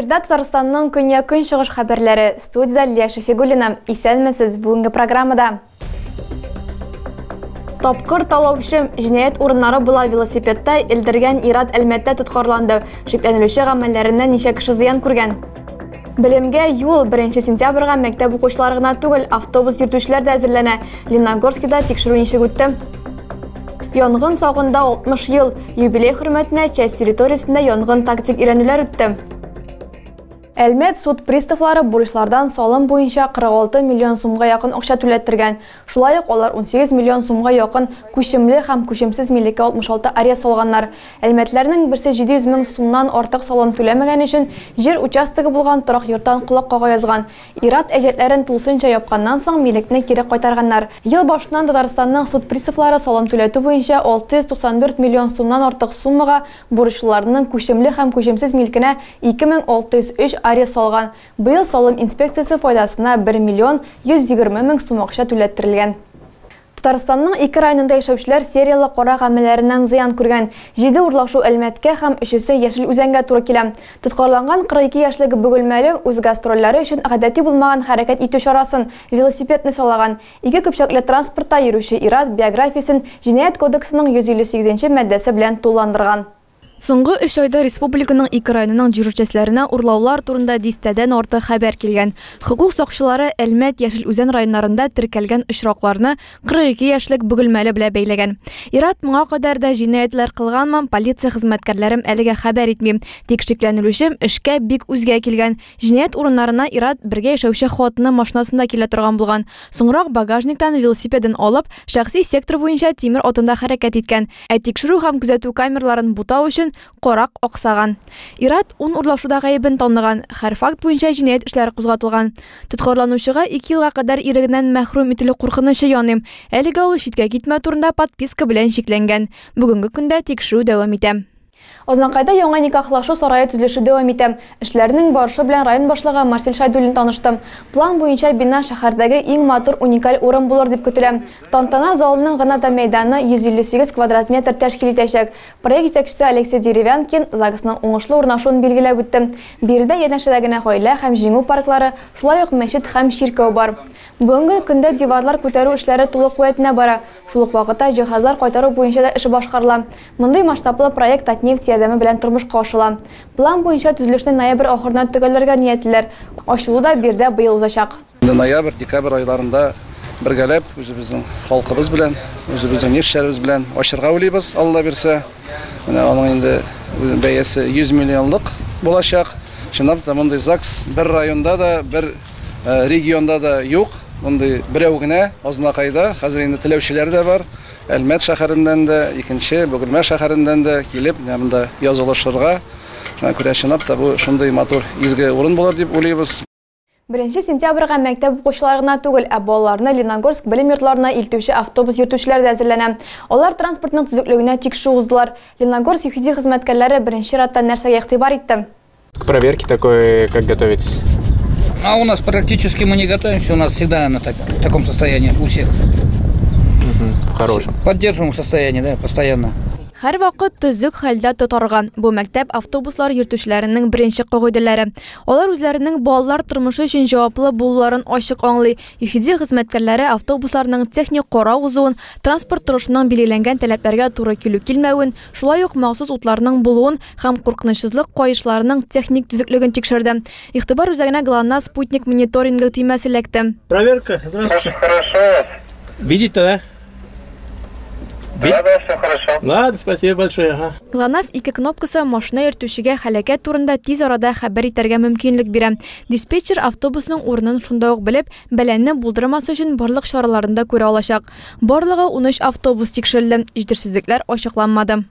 Эфирда Татарстанның көньяк-көнчыгыш хәбәрләре. Студиядә Лилия Шәфигуллина. Исәнмесез, бүгенге программада. Тапкыр талаучы җинаять урыннары була велосипедта элдергән ир-ат Әлмәттә тоткарланды. Шикләнелүче гамәлләреннән ничә кеше зыян күргән? Белемгә юл 1 сентябрьгә мәктәп укучылары гына түгел, автобус йөртүчеләр дә әзерләнә. Лениногорскида тикшерү ничек үтте? Янгын сагында 60 ел. Юбилей хөрмәтенә часть территориясендә янгын тактик өйрәнүләр үтте. Әлмәт суд приставлары бурычлардан салым буенча 46 миллион сумга якын акча түләттергән. Шулай ук алар 18 миллион сумга якын күчемле һәм күчемсез милеккә 66 арест салганнар. Әлмәтләрнең берсе 700 мең сумнан артык салым түләмәгән өчен җир участогы булган торак йорттан колак кага язган. Ир-ат әҗәтләрен тулысынча япканнан соң милекне кире кайтарганнар. Ел башыннан Татарстанның суд приставлары салым түләтү буенча 694 миллион сумнан артык суммага бурычлыларның күчемле һәм күчемсез милкенә 2603 арест салган. Быел салым инспекциясе файдасына 1 миллион 120 мең сум акча түләттерелгән. Татарстанның ике районында яшәүчеләр сериялы кара гамәлләреннән зыян күргән. 7 урлашу Әлмәткә һәм өчесе Яшел Үзәнгә туры килә. Тоткарланган 42 яшьлек Бөгелмәле үз гастрольләре өчен гадәти булмаган хәрәкәт итү чарасын велосипедны салаган. Ике көпчәкле транспортта йөрүче ир-ат биографиясен Җинаять кодексының 158 маддәсе белән тулыландырган. Соңгы 3 айда республиканың ике районының дежур частьләренә урлаулар турында дистәдән артык хәбәр килгән. Хокук сакчылары Әлмәт, Яшел Үзән районнарында теркәлгән очракларны 42 яшьлек Бөгелмәле белән бәйләгән. Ир-ат моңа кадәр дә җинаятьләр кылганмы, полиция хезмәткәрләрем әлегә хәбәр итми. Тик шикләнелүче эшкә бик үзгә килгән. Җинаять урыннарына ир-ат бергә яшәүче хатыны машинасында килә торган булган. Соңрак багажниктан велосипедын алып, шәхси сектор буенча тимер атында хәрәкәт иткән. Ә тикшерү һәм күзәтү камераларын бутау өчен карак аксаган. Ир-ат 10 урлашуда гаебен таныган, һәр факт буенча җинаять эшләре кузгатылган. Тоткарланучыга 2 елга кадәр ирегеннән мәхрүм ителү куркынычы яный. Әлегә ул читкә китмәү турында подписка белән чикләнгән. Бүгенге көндә тикшерү дәвам итә. Азнакайда яңа никахлашу сарае төзелеше дәвам итә. Эшләрнең барышы белән район башлыгы Марсель Шайдуллин танышты. План буенча бина шәһәрдәге иң матур уникаль урын булыр дип көтелә. Тантана залының гына да мәйданы 158 квадрат метр тәшкил итәчәк. Проект җитәкчесе Алексей Деревянкин ЗАГСның уңышлы урнашуын билгеләп үтте. Биредә янәшәдә генә гаилә һәм җиңү парклары, шулай ук мәчет һәм чиркәү бар. Бүгенге көндә диварлар күтәрү эшләре тулы куәтенә бара. Шул ук вакытта җиһазлар кайтару буенча да эш башкарыла. Мондый масштаблы проект Татнефть ярдәме белән тормышка ашыла. План буенча төзелешне ноябрь ахырына төгәлләргә ниятлиләр. Ачылу да биредә быел узачак. Ноябрь, декабрь айларында бергәләп үзебезнең халкыбыз белән, үзебезнең нефтьчеләребез белән ачырга уйлыйбыз, Алла бирсә. Менә аның инде бәясе 100 миллионлык булачак. Чынлап та мондый ЗАГС бер районда да, бер регионда да юк. Мондый берәү генә Азнакайда, хәзер инде теләүчеләр дә бар. Әлмәт шәһәреннән дә, икенче Бөгелмә шәһәреннән дә килеп, менә монда язылышырга. Шуңа күрә чынлап та бу шундый матур изге урын булыр дип уйлыйбыз. 1 сентябрьгә мәктәп укучылары гына түгел, ә балаларны Лениногорск белем йортларына илтүче автобус йөртүчеләр дә әзерләнә. Алар транспортның төзеклегенә тикшерү уздылар. Лениногорск ЮХИДИ хезмәткәрләре беренче чиратта нәрсәгә игътибар итте? К проверке такой, как готовитесь? А у нас практически мы не готовимся, у нас всегда на в таком состоянии у всех. В хорошем. Поддерживаем состояние, да, постоянно. Һәр вакыт төзек хәлдә тотарга. Бу мәктәп автобуслар йөртүчеләренең беренче кагыйдәләре. Алар үзләренең балалар тормышы өчен җаваплы булуларын ачык аңлый. ЮХИДИ хезмәткәрләре автобусларның техник карау узуын, транспорт торышының билгеләнгән таләпләргә туры килү-килмәвен, шулай ук махсус утларның булуын һәм куркынычсызлык каешларының техник төзеклеген тикшерде. Игътибар үзәгенә ГЛОНАСС спутник мониторингы төймәсе эләкте. Проверка, здравствуйте. Хорошо. Видите, да? Да, да, все хорошо. Ладно, спасибо большое. Ага. ГЛОНАСС ике кнопкасы машина йөртүчегә һәлакәт турында тиз арада хәбәр итәргә мөмкинлек бирә. Диспетчер автобусның урынын шунда ук белеп, бәлане булдырмас өчен барлык чараларын да күрә алачак. Барлыгы 13 автобус тикшерелде, җитешсезлекләр ачыкланмады.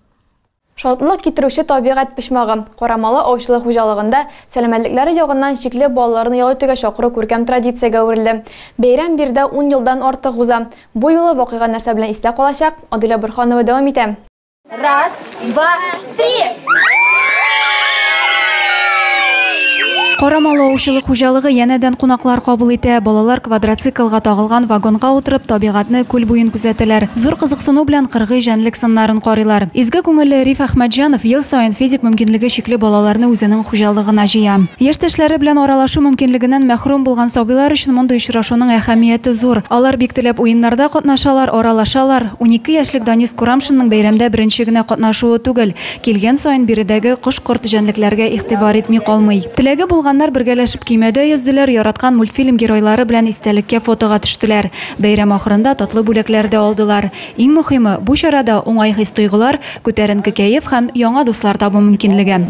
Шатлык китерүче табигать почмагы. Карамалы аучылык хуҗалыгында сәламәтлекләре ягыннан чикле балаларны ял итүгә чакыру күркәм традициягә әверелде. Бәйрәм биредә 10 елдан артык уза. Бу юлы вакыйга нәрсә белән истә калачак? Адилә Борһанова дәвам итә. Раз, два, три! Карамалы аучылык хуҗалыгы янәдән кунаклар кабул итә. Балалар квадроциклга тагылган вагонга утырып, табигатьне, күл буен күзәтәләр. Зур кызыксыну белән кыргый җәнлек сыннарын карыйлар. Изге күңелле Риф Әхмәтҗанов ел саен физик мөмкинлеге чикле балаларны үзенең хуҗалыгына җыя. Яшьтәшләре белән аралашу мөмкинлегеннән мәхрүм булган сабыйлар өчен мондый очрашуның әһәмияте зур. Алар бик теләп уеннарда катнашалар, аралашалар. 12 яшьлек Данис Курамшинның бәйрәмдә беренче генә катнашуы түгел. Килгән саен биредәге кош-корт җәнлекләргә игътибар итми калмый. Теләге булганнар бергәләшеп көймәдә йөзделәр, яраткан мультфильм геройлары белән истәлеккә фотога төштеләр. Бәйрәм ахырында татлы бүләкләр дә алдылар. Иң мөһиме, бу чарада уңай хис-тойгылар, күтәренке кәеф һәм яңа дуслар табу мөмкинлеге.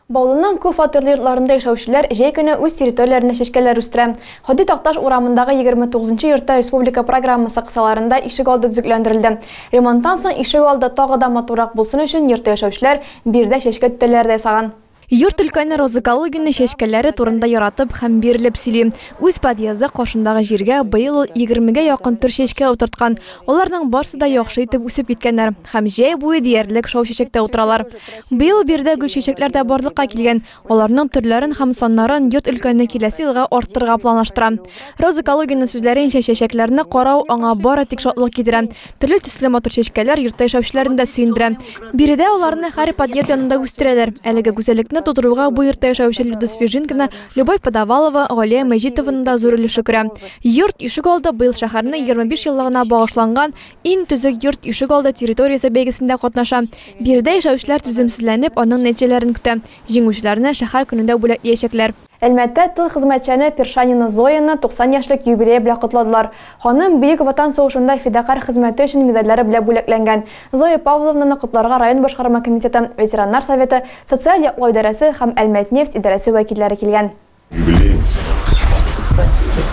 Баулының күп фатирлы йортларында яшәүчеләр җәй көне үз территорияләрендә чәчкәләр үстерә. Һади Такташ урамындагы 29 йортта республика программасы кысаларында ишегалды төзекләндерелде. Ремонттан соң ишегалды тагы да матуррак булсын өчен йортта яшәүчеләр биредә чәчкә түтәлләре дә ясаган. Йорт өлкәне Роза Калугина чәчкәләре турында яратып һәм бирелеп сөйли. Үз подъезды каршындагы җиргә быел ул 20гә якын төр чәчкә утырткан. Аларның барсы да яхшы итеп үсеп киткәннәр һәм җәй буе диярлек шау чәчәктә утыралар. Быел биредә гөл чәчәкләр дә барлыкка килгән. Аларның төрләрен һәм саннарын йорт өлкәне киләсе елга арттырырга планлаштыра. Роза Калугина сүзләренчә, чәчәкләрне карау аңа бары тик шатлык китерә. Төрле төсле матур чәчкәләр йортта яшәүчеләрне дә сөендерә. Биредә аларны һәр подъезд янында үстерәләр. Әлеге гүзәллекне тудыруга бу йортта яшәүче Люда Свежинкина, Любовь Подовалова, Галия Мәҗитованың да зур өлеше керә. Йорт ишегалды быел шәһәрнең 25 еллыгына багышланган иң төзек йорт ишегалды территориясе бәйгесендә катнаша. Биредә яшәүчеләр түземсезләнеп, аның нәтиҗәләрен көтә. Җиңүчеләрне шәһәр көнендә бүләкләячәкләр. Әлмәттә тыл хезмәтчәне Першанина Зояны 90 яшьлек юбилее белән котладылар. Ханым Бөек Ватан сугышында фидакарь хезмәте өчен медальләре белән бүләкләнгән. Зоя Павловнаны котларга район башкарма комитеты, ветераннар советы, социаль яклау идарәсе һәм Әлмәтнефть идарәсе вәкилләре килгән. Юбилей.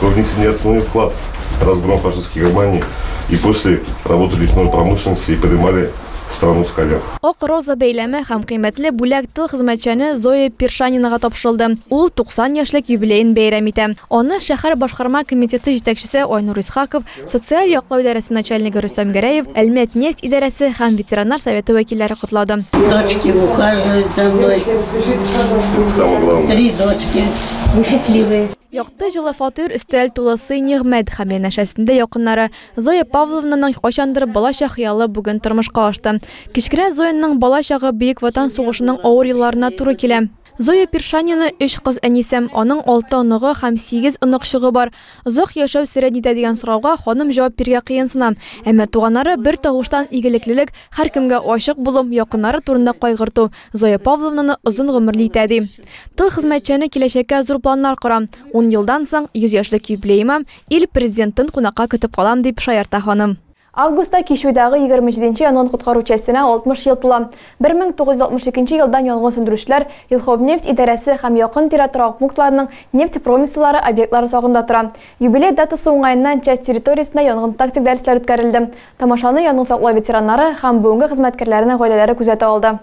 Вы внесли неоценимый вклад в разгром фашистской Германии и после работали в нефтяной промышленности и поднимали страну с колен. Ак роза бәйләме һәм кыйммәтле бүләк тыл хезмәтчәне Зоя Першанинага тапшырылды. Ул 90 яшьлек юбилеен бәйрәм итә. Аны шәһәр башкарма комитеты җитәкчесе Айнур Исхаков, социаль яклау идарәсе начальнигы Рөстәм Гәрәев, Әлмәт нефть идарәсе һәм ветераннар советы вәкилләре котлады. Дочки ухаживают за мной. Самое главное. Три дочки. Мы счастливые. Якты җылы фатир өстәл тулы сый-нигъмәт һәм янәшәсендә якыннары. Зоя Павловнаның кайчандыр балачак хыялы бүген тормышка ашты. Кечкенә Зояның балачагы Бөек Ватан сугышының авыр елларына туры килә. Зоя Першанина өч кыз әнисе, аның 6 оныгы һәм 8 оныкчыгы бар. Озак яшәү сере нидә дигән сорауга ханым җавап бирергә кыенсына. Әмма туганнары бер тавыштан игелеклелек, һәркемгә ачык булу, якыннары турында кайгырту Зоя Павловнаны озын гомерле итә ди. Тыл хезмәтчәне киләчәккә зур планнар кора. 10 елдан соң 100 яшьлек юбилеема ил президентын кунакка көтеп калам дип шаярта ханым. Августта Кишүдәге 27-нче янгын коткару частенә 60 ел тула. 1962 елдан янгын сүндерүчеләр Елховнефть идарәсе һәм якын тирә торак пунктларының нефть промыселлары объектлары сагында тора. Юбилей датасы уңаеннан часть территориясендә янгын тактик дәресләр үткәрелде. Тамашаны янгын саклау ветераннары һәм бүгенге хезмәткәрләренең гаиләләре күзәтә алды.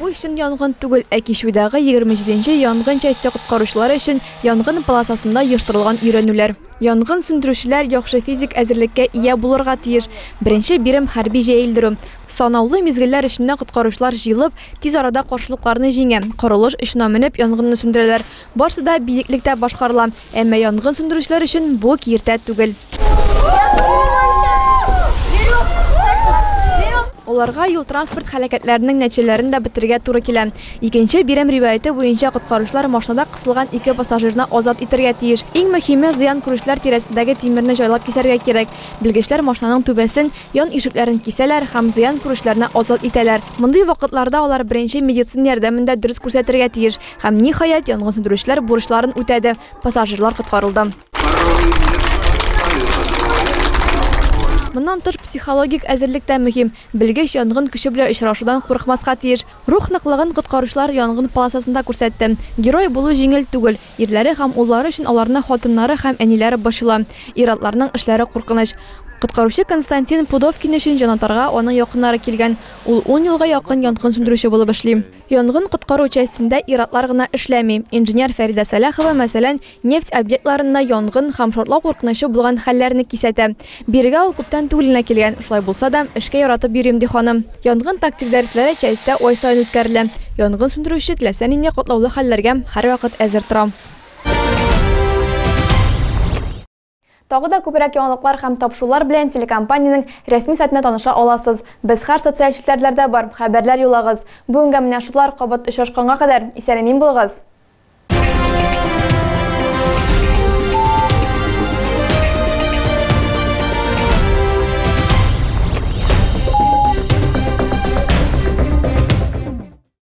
Бу өчен янгын түгел, ә Кишүдәге 27-нче янгын часте коткаручылары өчен янгын полосасында оештырылган өйрәнүләр. Янгын сүндерүчеләр яхшы физик әзерлеккә ия булырга тиеш. Беренче бирем хәрби җәелдерү. Санаулы мизгелләр эчендә коткаручылар җыелып, тиз арада каршылыкларны җиңә. Корылыш очына менеп янгынны сүндерәләр. Барсы да биеклектә башкарыла. Әмма янгын сүндерүчеләр өчен бу киртә түгел. Аларга юл-транспорт һәлакәтләренең нәтиҗәләрен дә бетерергә туры килә. Икенче бирем риваяте буенча коткаручылар машинада кысылган ике пассажирны азат итәргә тиеш. Иң мөһиме зыян күрүчеләр тирәсендәге тимерне җайлап кисәргә кирәк. Белгечләр машинаның түбәсен, ян ишекләрен кисәләр һәм зыян күрүчеләрне азат итәләр. Мондый вакытларда алар беренче медицина ярдәмен дә дөрес күрсәтергә тиеш. Һәм ниһаять янгын сүндерүчеләр бурычларын үтәде. Пассажирлар коткарылды. Моннан тыш психологик әзерлек тә мөһим. Белгеч янгын көче белән очрашудан курыкмаска тиеш. Рух ныклыгын коткаручылар янгын полосасында күрсәтте. Герой булу җиңел түгел. Ирләре һәм уллары өчен аларны хатыннары һәм әниләре борчыла. Ир-атларның эшләре куркыныч. Коткаручы Константин Пудовкин өчен җанатарга аның якыннары килгән. Ул ун елга якын янгын сүндерүче булып эшли. Янгын-коткару частендә ир-атлар гына эшләми. Инженер Фәридә Сәлахова, мәсәлән, нефть объектларында янгын һәм шартлау куркынычы булган хәлләрне кисәтә. Бирегә ул күптән түгел генә килгән, шулай булса да, эшкә яратып йөрим, ди ханым. Янгын тактик дәресләре частьтә ай саен үткәрелә. Янгын сүндерүче теләсә нинди катлаулы хәлләргә һәрвакыт әзер тора. Тагы да күбрәк яңалыклар һәм тапшырулар белән телекомпаниянең рәсми сайтында таныша аласыз. Без һәр социаль челтәрләрдә бар, хәбәрләр юллагыз. Бүгенгә менә шулар, кабат очрашканга кадәр исән-имин булыгыз!